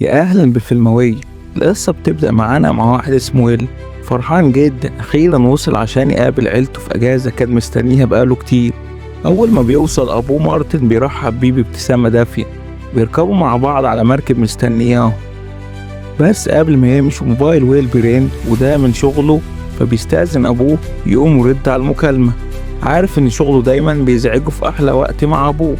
يا أهلا بفيلموية. القصة بتبدأ معانا مع واحد اسمه ويل، فرحان جدا أخيرا وصل عشان يقابل عيلته في أجازة كان مستنيها بقاله كتير. أول ما بيوصل أبوه مارتن بيرحب بيه بابتسامة دافية، بيركبوا مع بعض على مركب مستنياه. بس قبل ما يمشوا موبايل ويل بيرن، وده من شغله، فبيستأذن أبوه يقوم ويرد على المكالمة. عارف إن شغله دايما بيزعجه في أحلى وقت مع أبوه.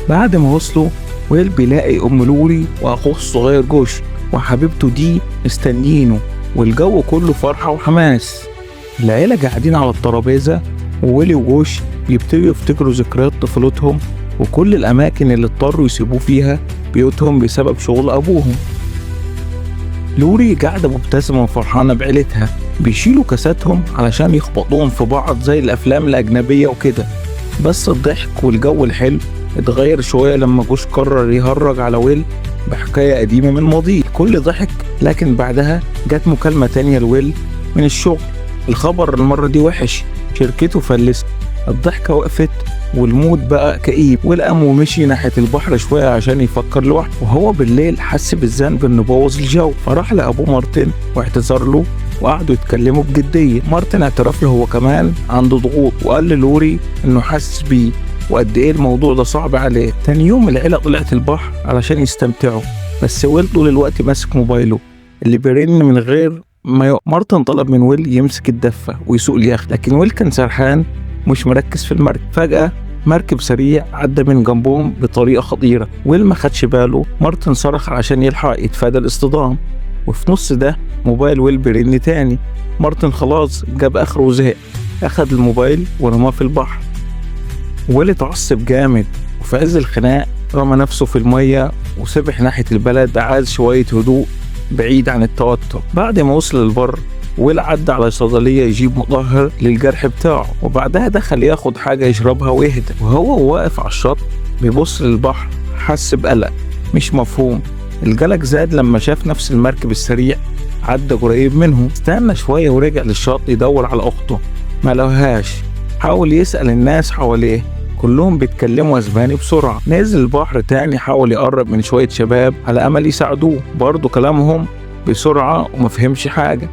بعد ما وصلوا ويل بيلاقي أم لوري وأخوه الصغير جوش وحبيبته دي مستنيينه، والجو كله فرحة وحماس. العيلة قاعدين على الترابيزة، وويلي وجوش بيبتدوا يفتكروا ذكريات طفولتهم وكل الأماكن اللي اضطروا يسيبوه فيها بيوتهم بسبب شغل أبوهم. لوري قاعدة مبتسمة وفرحانة بعيلتها، بيشيلوا كاساتهم علشان يخبطوهم في بعض زي الأفلام الأجنبية وكده. بس الضحك والجو الحلو اتغير شوية لما جوش قرر يهرج على ويل بحكاية قديمة من ماضيه. الكل ضحك، لكن بعدها جت مكالمة تانية لويل من الشغل. الخبر المرة دي وحش، شركته فلست. الضحكة وقفت وال mood بقى كئيب. ويل قام ومشي ناحية البحر شوية عشان يفكر لوحده. وهو بالليل حس بالذنب انه بوظ الجو، فراح لأبوه مارتن واعتذر له وقعدوا يتكلموا بجدية. مارتن اعترف له هو كمان عنده ضغوط، وقال للوري انه حاسس بيه وقد ايه الموضوع ده صعب عليه. تاني يوم العيلة طلعت البحر علشان يستمتعوا، بس ويل طول الوقت ماسك موبايله اللي بيرن من غير ما يقف. مارتن طلب من ويل يمسك الدفة ويسوق اليخت، لكن ويل كان سرحان مش مركز في المركب. فجأة مركب سريع عدى من جنبهم بطريقة خطيرة، ويل ما خدش باله. مارتن صرخ عشان يلحق يتفادى الاصطدام، وفي نص ده موبايل ويل بيرن تاني. مارتن خلاص جاب آخره وزهق، أخد الموبايل ورماه في البحر. ويل اتعصب جامد، وفي عز الخناق رمى نفسه في المية وسبح ناحية البلد، عايز شوية هدوء بعيد عن التوتر. بعد ما وصل البر ويل عدى على صيدلية يجيب مطهر للجرح بتاعه، وبعدها دخل ياخد حاجة يشربها ويهدى. وهو واقف على الشط بيبص للبحر حس بقلق مش مفهوم. القلق زاد لما شاف نفس المركب السريع عدى قريب منه. استنى شوية ورجع للشط يدور على أخته، ما لقاهاش. حاول يسأل الناس حواليه، كلهم بيتكلموا اسباني بسرعة. نزل البحر تاني، حاول يقرب من شوية شباب على أمل يساعدوه، برضه كلامهم بسرعة وما فهمش حاجة.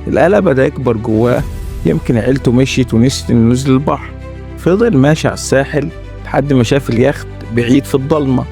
القلق بدأ يكبر جواه، يمكن عيلته مشيت ونسيت انه نزل البحر. فضل ماشي على الساحل لحد ما شاف اليخت بعيد في الضلمة،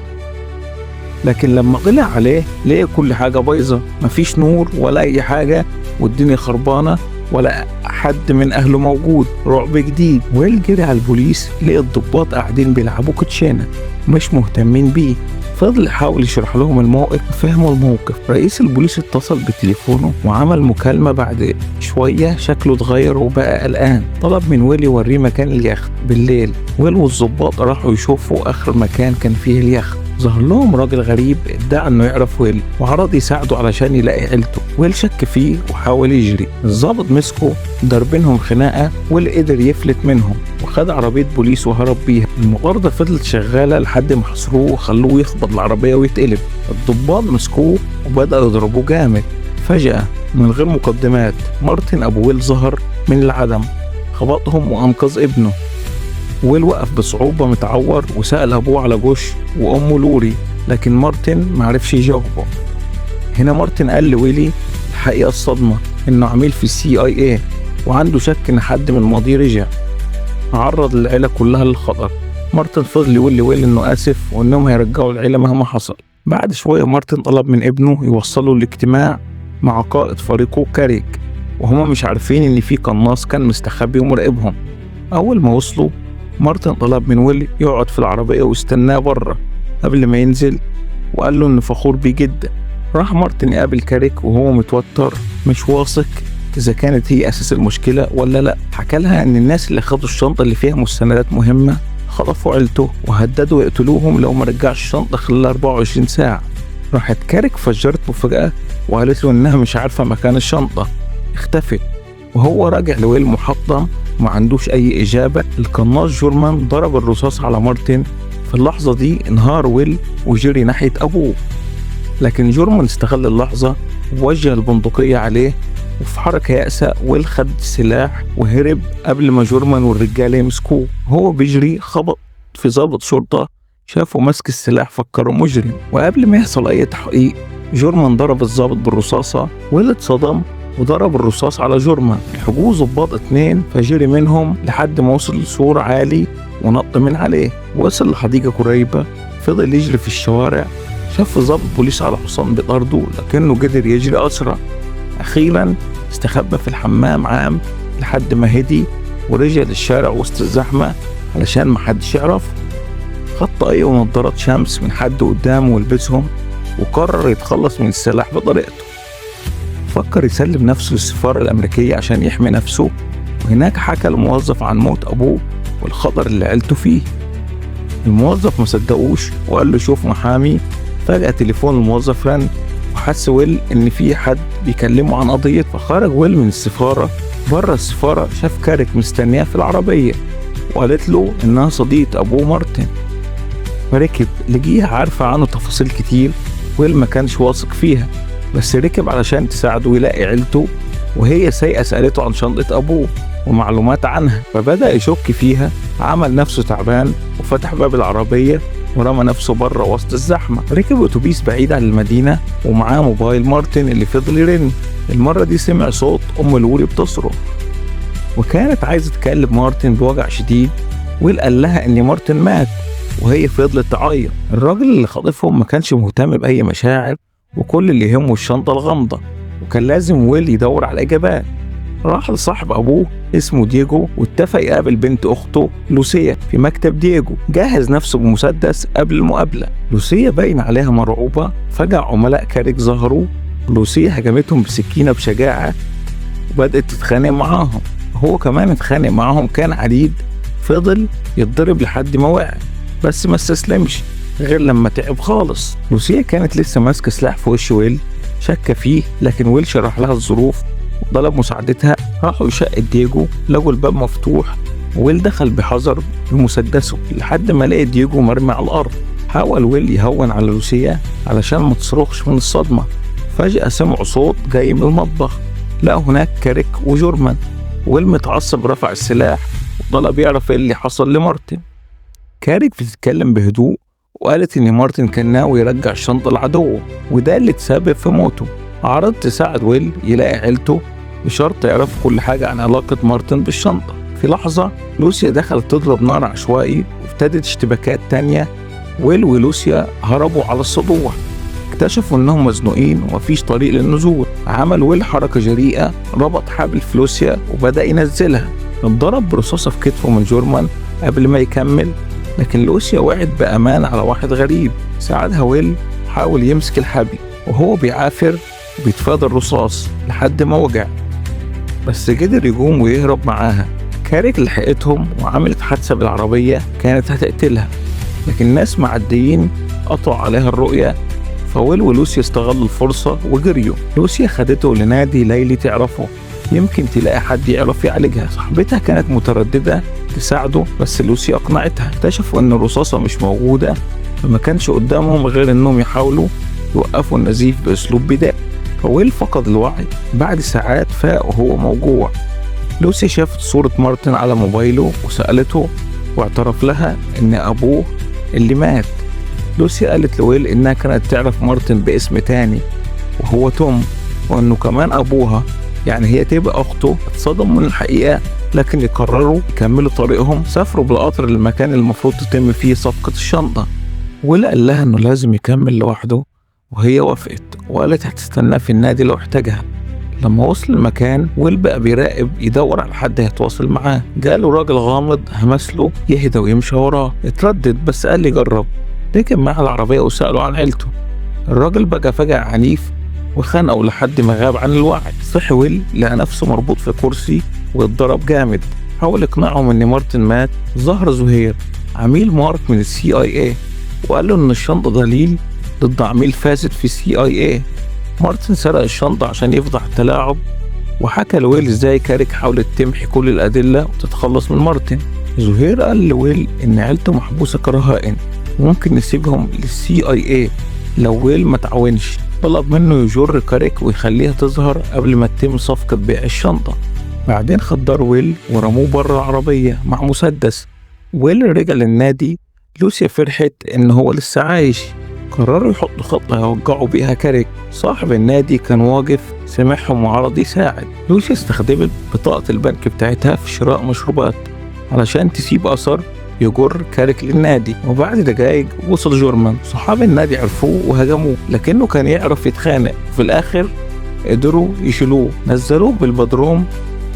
لكن لما طلع عليه لقى كل حاجة بايظة، مفيش نور ولا أي حاجة، والدنيا خربانة ولا حد من أهله موجود. رعب جديد. ويل جري على البوليس، لقى الضباط قاعدين بيلعبوا كوتشينة مش مهتمين بيه. فضل يحاول يشرح لهم الموقف، فهموا الموقف. رئيس البوليس اتصل بتليفونه وعمل مكالمة. بعد شوية شكله اتغير وبقى قلقان. طلب من ويل يوريه مكان اليخت بالليل. ويل والظباط راحوا يشوفوا آخر مكان كان فيه اليخت. ظهر لهم راجل غريب ادعى انه يعرف ويل وعرض يساعده علشان يلاقي عيلته. ويل شك فيه وحاول يجري، الظابط مسكه ضربينهم خناقه، ويل قدر يفلت منهم وخد عربيه بوليس وهرب بيها. المطارده فضلت شغاله لحد ما حصروه وخلوه يخبط العربيه ويتقلب. الضباط مسكوه وبداوا يضربوه جامد. فجاه من غير مقدمات مارتن ابو ويل ظهر من العدم، خبطهم وانقذ ابنه. ويل وقف بصعوبة متعور وسأل أبوه على جوش وأمه لوري، لكن مارتن معرفش يجاوبه. هنا مارتن قال لويلي الحقيقة الصدمة، إنه عميل في CIA وعنده شك إن حد من الماضي رجع، عرض العيلة كلها للخطر. مارتن فضل يقول لويل إنه آسف وإنهم هيرجعوا العيلة مهما حصل. بعد شوية مارتن طلب من ابنه يوصله الاجتماع مع قائد فريقه كاريك، وهما مش عارفين إن في قناص كان مستخبي ومراقبهم. أول ما وصلوا مارتن طلب من ويل يقعد في العربية ويستناه بره قبل ما ينزل، وقال له إنه فخور بيه جدا. راح مارتن يقابل كاريك وهو متوتر، مش واثق إذا كانت هي أساس المشكلة ولا لأ. حكى لها إن الناس اللي خدوا الشنطة اللي فيها مستندات مهمة خطفوا عيلته وهددوا يقتلوهم لو ما رجعش الشنطة خلال 24 ساعة. راحت كاريك فجرت مفاجأة وقالت له إنها مش عارفة مكان الشنطة، اختفت. وهو راجع لويل محطم وما عندوش أي إجابة. القناص جورمان ضرب الرصاص على مارتن. في اللحظة دي انهار ويل وجري ناحية أبوه، لكن جورمان استغل اللحظة ووجه البندقية عليه، وفي حركة يائسة ويل خد السلاح وهرب قبل ما جورمان والرجالة يمسكوه. هو بيجري خبط في ضابط شرطة شافوا ماسك السلاح فكروا مجرم. وقبل ما يحصل أي تحقيق جورمان ضرب الضابط بالرصاصة، ويل اتصدم وضرب الرصاص على جورمان. لحقوه ضباط 2 فجري منهم لحد ما وصل لسور عالي ونط من عليه. وصل لحديقة قريبة، فضل يجري في الشوارع. شاف ضابط بوليس على حصان بطرده لكنه قدر يجري أسرع. أخيرا استخبى في الحمام عام لحد ما هدي ورجع للشارع وسط الزحمة علشان محدش يعرف. خد طاقية ونضارات شمس من حد قدامه ولبسهم، وقرر يتخلص من السلاح بطريقته. فكر يسلم نفسه للسفارة الأمريكية عشان يحمي نفسه، وهناك حكى الموظف عن موت أبوه والخطر اللي عيلته فيه. الموظف ما صدقوش وقال له شوف محامي. فجأة تليفون الموظف رن، وحس ويل إن في حد بيكلمه عن قضية. فخرج ويل من السفارة. بره السفارة شاف كاريك مستنياه في العربية، وقالت له إنها صديقة أبوه مارتن. فركب، لقيها عارفة عنه تفاصيل كتير ويل ما كانش واثق فيها، بس ركب علشان تساعده يلاقي عيلته. وهي سايقة سألته عن شنطة أبوه ومعلومات عنها، فبدأ يشك فيها. عمل نفسه تعبان وفتح باب العربية ورمى نفسه بره وسط الزحمة. ركب أتوبيس بعيد عن المدينة ومعاه موبايل مارتن اللي فضل يرن. المرة دي سمع صوت أم لوري بتصرخ، وكانت عايزة تكلم مارتن بوجع شديد. ويل قال لها إن مارتن مات، وهي فضلت تعيط. الراجل اللي خاطفهم ما كانش مهتم بأي مشاعر، وكل اللي يهمه الشنطة الغامضة، وكان لازم ويل يدور على إجابات. راح لصاحب أبوه اسمه دييجو، واتفق يقابل بنت أخته لوسيا في مكتب دييجو. جهز نفسه بمسدس قبل المقابلة. لوسيا باين عليها مرعوبة. فجأة عملاء كاريك ظهروا، لوسيا هجمتهم بسكينة بشجاعة وبدأت تتخانق معاهم. هو كمان اتخانق معاهم، كان عنيد، فضل يتضرب لحد ما وقع، بس ما استسلمش غير لما تعب خالص. لوسيا كانت لسه ماسكة سلاح في وش ويل، شك فيه، لكن ويل شرح لها الظروف وطلب مساعدتها. راحوا شقة دييجو، لقوا الباب مفتوح. ويل دخل بحذر بمسدسه لحد ما لقى دييجو مرمي على الأرض. حاول ويل يهون على لوسيا علشان ما تصرخش من الصدمة. فجأة سمعوا صوت جاي من المطبخ، لقوا هناك كاريك وجورمان. ويل متعصب رفع السلاح وطلب يعرف ايه اللي حصل لمارتن. كاريك بتتكلم بهدوء وقالت إن مارتن كان ناوي يرجع الشنطة لعدوه، وده اللي تسبب في موته. عرضت تساعد ويل يلاقي عيلته بشرط يعرف كل حاجة عن علاقة مارتن بالشنطة. في لحظة لوسيا دخلت تضرب نار عشوائي، وابتدت اشتباكات تانية. ويل ولوسيا هربوا على السطوح، اكتشفوا انهم مزنوقين ومفيش طريق للنزول. عمل ويل حركة جريئة، ربط حبل في لوسيا وبدأ ينزلها. اتضرب برصاصة في كتفه من جورمان قبل ما يكمل، لكن لوسيا وقعت بأمان على واحد غريب. ساعدها ويل، حاول يمسك الحبل وهو بيعافر وبيتفادى الرصاص لحد ما وجع، بس قدر يقوم ويهرب معاها. كاريك لحقتهم وعملت حادثة بالعربية كانت هتقتلها، لكن ناس معديين قطعوا عليها الرؤية، فويل ولوسيا استغلوا الفرصة وجريوا. لوسيا خدته لنادي ليلي تعرفه، يمكن تلاقي حد يعرف يعالجها. صاحبتها كانت مترددة تساعده، بس لوسيا أقنعتها. اكتشفوا إن الرصاصة مش موجودة، فما كانش قدامهم غير إنهم يحاولوا يوقفوا النزيف بأسلوب بدائي. فويل فقد الوعي. بعد ساعات فاق وهو موجوع. لوسي شافت صورة مارتن على موبايله وسألته، واعترف لها إن أبوه اللي مات. لوسي قالت لويل إنها كانت تعرف مارتن باسم تاني وهو توم، وإنه كمان أبوها، يعني هي تبقى أخته. اتصدموا من الحقيقة، لكن يقرروا يكملوا طريقهم. سافروا بالقطر للمكان المفروض تتم فيه صفقة الشنطة. ويل قال لها إنه لازم يكمل لوحده، وهي وافقت وقالت هتستناه في النادي لو احتاجها. لما وصل المكان ويل بقى بيراقب يدور على حد هيتواصل معاه. جاله راجل غامض همس له يهدى ويمشي وراه. اتردد بس قال يجرب. ركب معاه العربية وسأله عن عيلته. الراجل بقى فجأة عنيف وخانقه لحد ما غاب عن الوعي. صحي ويل لقى نفسه مربوط في كرسي واتضرب جامد. حاول يقنعهم ان مارتن مات. ظهر زهير عميل مارك من الCIA وقال له ان الشنطة دليل ضد عميل فاسد في CIA. مارتن سرق الشنطة عشان يفضح التلاعب، وحكى لويل ازاي كاريك حاولت تمحي كل الأدلة وتتخلص من مارتن. زهير قال لويل إن عيلته محبوسة كرهائن وممكن نسيبهم للCIA لو ويل ما تعاونش. طلب منه يجر كاريك ويخليها تظهر قبل ما تتم صفقة بيع الشنطة. بعدين خدروا ويل ورموه بره العربية مع مسدس. ويل رجع للنادي لوسيا فرحت إن هو لسه عايش. قرروا يحطوا خطة يوقعوا بيها كاريك. صاحب النادي كان واقف، سمعهم وعرض يساعد. لوسيا استخدمت بطاقة البنك بتاعتها في شراء مشروبات علشان تسيب أثر يجر كاريك للنادي. وبعد دقايق وصل جورمان. صحاب النادي عرفوه وهجموه، لكنه كان يعرف يتخانق. وفي الآخر قدروا يشيلوه، نزلوه بالبدروم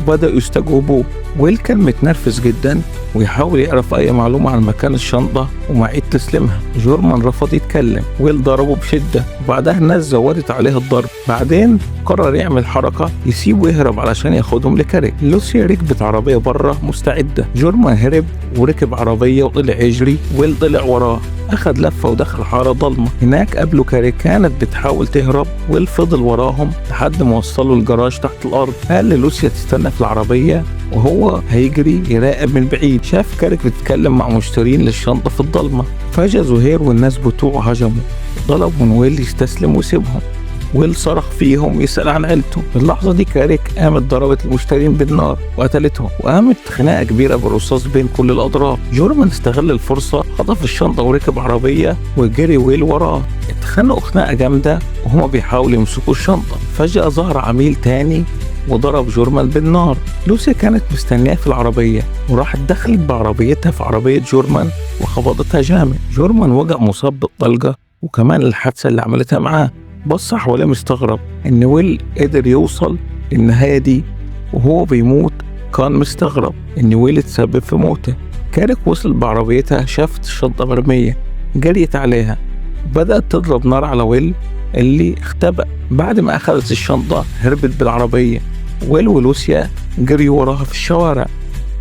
وبدأوا يستجوبوه. ويل كان متنرفز جدا ويحاول يعرف أي معلومة عن مكان الشنطة ومواعيد تسليمها. جورمان رفض يتكلم، ويل ضربه بشدة، وبعدها الناس زودت عليه الضرب. بعدين قرر يعمل حركة، يسيبه يهرب علشان ياخدهم لكاريك. لوسيا ركبت عربية بره مستعدة. جورمان هرب وركب عربية وطلع يجري، ويل طلع وراه. أخد لفة ودخل حارة ضلمة. هناك قابله كاريك، كانت بتحاول تهرب. ويل فضل وراهم لحد ما وصلوا الجراج تحت الأرض. قال للوسيا تستنى في العربية وهو هيجري يراقب من بعيد. شاف كاريك بتتكلم مع مشترين للشنطة في الضلمة. فجأة زهير والناس بتوعه هجموا، طلبوا من ويل يستسلم ويسيبهم. ويل صرخ فيهم يسأل عن عيلته. في اللحظة دي كاريك قامت ضربت المشترين بالنار وقتلتهم، وقامت خناقة كبيرة بالرصاص بين كل الأطراف. جورمان استغل الفرصة، خطف الشنطة وركب عربية وجري ويل وراه. اتخانقوا خناقة جامدة وهما بيحاولوا يمسكوا الشنطة. فجأة ظهر عميل تاني وضرب جورمان بالنار. لوسيا كانت مستنياه في العربية، وراحت دخلت بعربيتها في عربية جورمان وخبطتها جامد. جورمان وقع مصاب بالطلقة، وكمان الحادثة اللي عملتها معاه. بص حواليه مستغرب إن ويل قدر يوصل للنهاية دي وهو بيموت. كان مستغرب إن ويل اتسبب في موته. كاريك وصل بعربيتها، شافت الشنطة مرمية، جريت عليها، بدأت تضرب نار على ويل اللي اختبأ. بعد ما أخذت الشنطة هربت بالعربية. ويل ولوسيا جريوا وراها في الشوارع.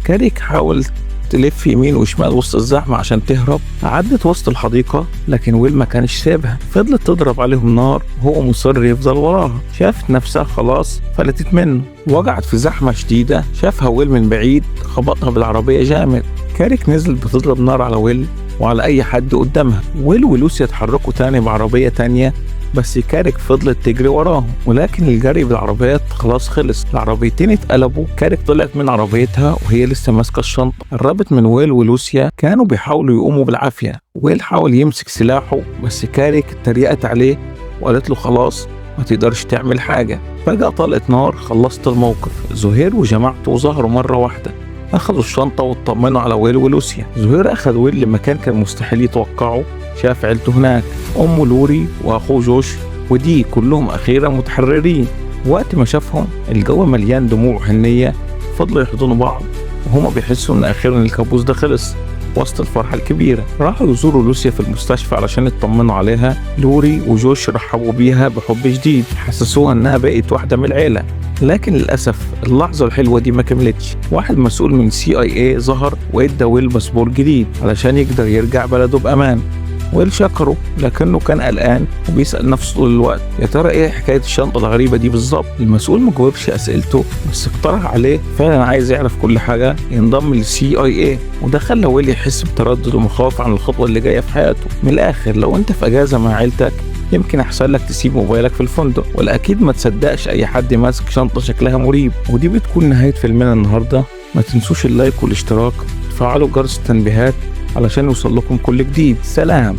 كاريك حاول تلف يمين وشمال وسط الزحمة عشان تهرب. عدت وسط الحديقة، لكن ويل ما كانش سابها، فضلت تضرب عليهم نار وهو مصر يفضل وراها. شافت نفسها خلاص فلتت منه، وقعت في زحمة شديدة. شافها ويل من بعيد، خبطها بالعربية جامد. كاريك نزلت بتضرب نار على ويل وعلى أي حد قدامها. ويل ولوسيا اتحركوا تاني بعربية تانية، بس كاريك فضلت تجري وراهم، ولكن الجري بالعربيات خلاص خلص. العربيتين اتقلبوا. كاريك طلعت من عربيتها وهي لسه ماسكه الشنطه، قربت من ويل ولوسيا، كانوا بيحاولوا يقوموا بالعافيه. ويل حاول يمسك سلاحه، بس كاريك اتريقت عليه وقالت له خلاص ما تقدرش تعمل حاجه. فجاه طلقت نار خلصت الموقف. زهير وجماعته ظهروا مره واحده، اخذوا الشنطه واطمنوا على ويل ولوسيا. زهير اخذ ويل لمكان كان مستحيل يتوقعه. شاف عيلته هناك، أمه لوري وأخوه جوش ودي كلهم أخيرا متحررين. وقت ما شافهم الجو مليان دموع وحنية، فضلوا يحضنوا بعض وهما بيحسوا إن أخيرا الكابوس ده خلص. وسط الفرحة الكبيرة راحوا يزوروا لوسيا في المستشفى علشان يطمنوا عليها. لوري وجوش رحبوا بيها بحب شديد، حسسوها إنها بقت واحدة من العيلة. لكن للأسف اللحظة الحلوة دي ما كملتش. واحد مسؤول من CIA ظهر وإدى ويل باسبور جديد علشان يقدر يرجع بلده بأمان. ويل شكره، لكنه كان قلقان وبيسأل نفسه طول الوقت يا ترى ايه حكاية الشنطة الغريبة دي بالظبط. المسؤول ما جاوبش أسئلته، بس اقترح عليه فعلا عايز يعرف كل حاجة ينضم لل CIA، وده خلى ويل يحس بتردد ومخاوف عن الخطوة اللي جاية في حياته. من الآخر لو انت في أجازة مع عيلتك يمكن أحسن لك تسيب موبايلك في الفندق، والأكيد ما تصدقش أي حد ماسك شنطة شكلها مريب. ودي بتكون نهاية فيلمنا النهاردة. ما تنسوش ال like والاشتراك، وتفعلوا جرس التنبيهات علشان يوصل لكم كل جديد. سلام.